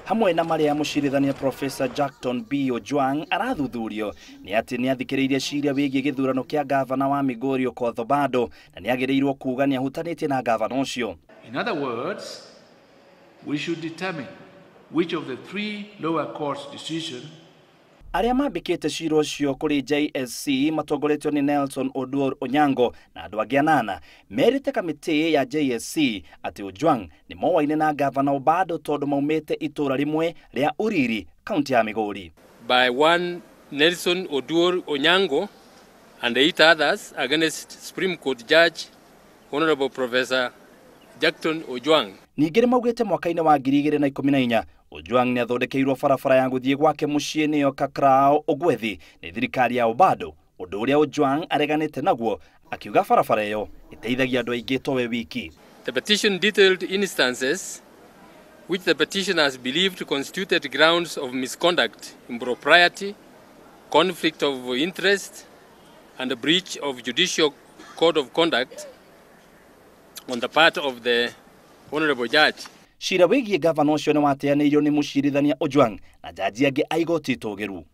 Hamwe na marĩa mũcirithania Professor Jackton B Ojwang arathuthurio nĩ atĩ nĩ athikĩrĩirie ciira wĩgiĩ gĩthurano kĩa gavana wa Migori Okoth Obado na nĩ agĩrĩirwo kuuga nĩ ahutanĩtie na gavana ũcio. In other words, we should determine which of the three lower courts' decisions Arĩa mambĩkĩte cira ũcio kũrĩ JSC matongoretio nĩ Nelson Oduor Onyango na andũ angĩ anana merĩte kamĩtĩ ya JSC atĩ Ojwang nĩ moaine na gavana Obado tondũ maumĩte itũra rĩmwe rĩa Uriri, kaunti ya Migori. By one Nelson Oduor Onyango and 8 others against Supreme Court Judge Honorable Professor Jackton Ojwang. Ningĩ nĩ maugĩte mwaka-inĩ wa 2014 Ojwang nĩ athondekeirwo barabara ya gũthiĩ gwake mũciĩ nĩyo Kakrao Ogwethi nĩ thirikari ya Obado, ũndũ ũrĩa Ojwang areganĩte naguo akiuga barabara ĩyo ĩteithagia andũ aingĩ towe wiki. The petition detailed instances which the petitioners believed constituted grounds of misconduct, impropriety, conflict of interest, and a breach of judicial code of conduct on the part of the Honorable Judge. Cira wĩgiĩ gavana ũcio nĩ wateanĩirio nĩ mũcirithania Ojwang na jaji angĩ a igoti itũgĩru.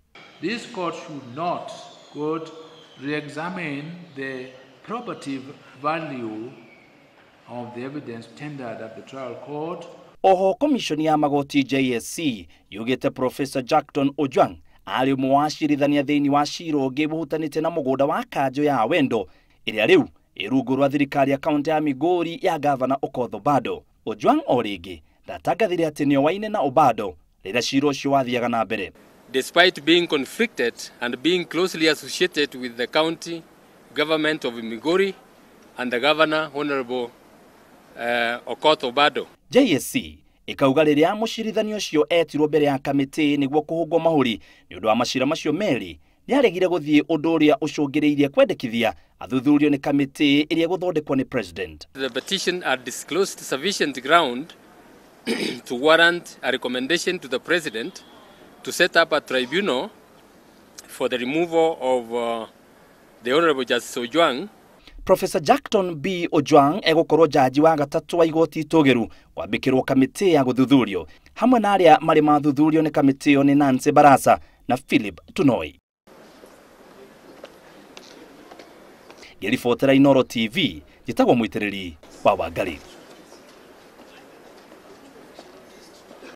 This court should not, quote, re-examine the probative value of the evidence tendered at the trial court. Oho komishoni ya magoti JSC yugĩte Professor Jackton Ojwang arĩ ũmwe wa acirithania thĩinĩ wa cira ũngĩ ũhutanĩtie na mũgũnda wa kanjũ ya Awendo ĩrĩa rĩu ĩ rungu rwa thirikari ya kaunti ya Migori ya gavana Okoth Obado. Ojwang o rĩngĩ ndatangathire atĩ nĩowaine na Obado rĩrĩa cira ũcio wathiaga na mbere. Despite being conflicted and being closely associated with the county government of Migori and the governor, Honorable Okoth Obado. JSC ĩkauga rĩrĩa mũcirithania ũcio etirwo mbere ya kamĩtĩ nĩguo kũhũngwo mahũri nĩ ũndũ wa macira macio merĩ, nĩaregire gũthiĩ ũndũ ũrĩa ũcũngĩrĩirie kwendekithia athuthurio nĩ kamĩtĩ ĩrĩa ĩgũthondekwo nĩ president. The petition had disclosed sufficient ground to warrant a recommendation to the president to set up a tribunal for the removal of the Honorable Justice Ojwang. Professor Jackton B Ojwang egũkorwo jaji wa gatatũ wa igoti itũgĩru kwambĩkĩrwo kamĩtĩ ya gũthuthurio hamwe na arĩa marĩ mathuthurio nĩ kamĩtĩ ĩyo nĩ Nancy Barasa na Philip Tunoi. Ngĩribotera Inooro TV, njĩtagwo Mũitĩrĩri wa Wangari.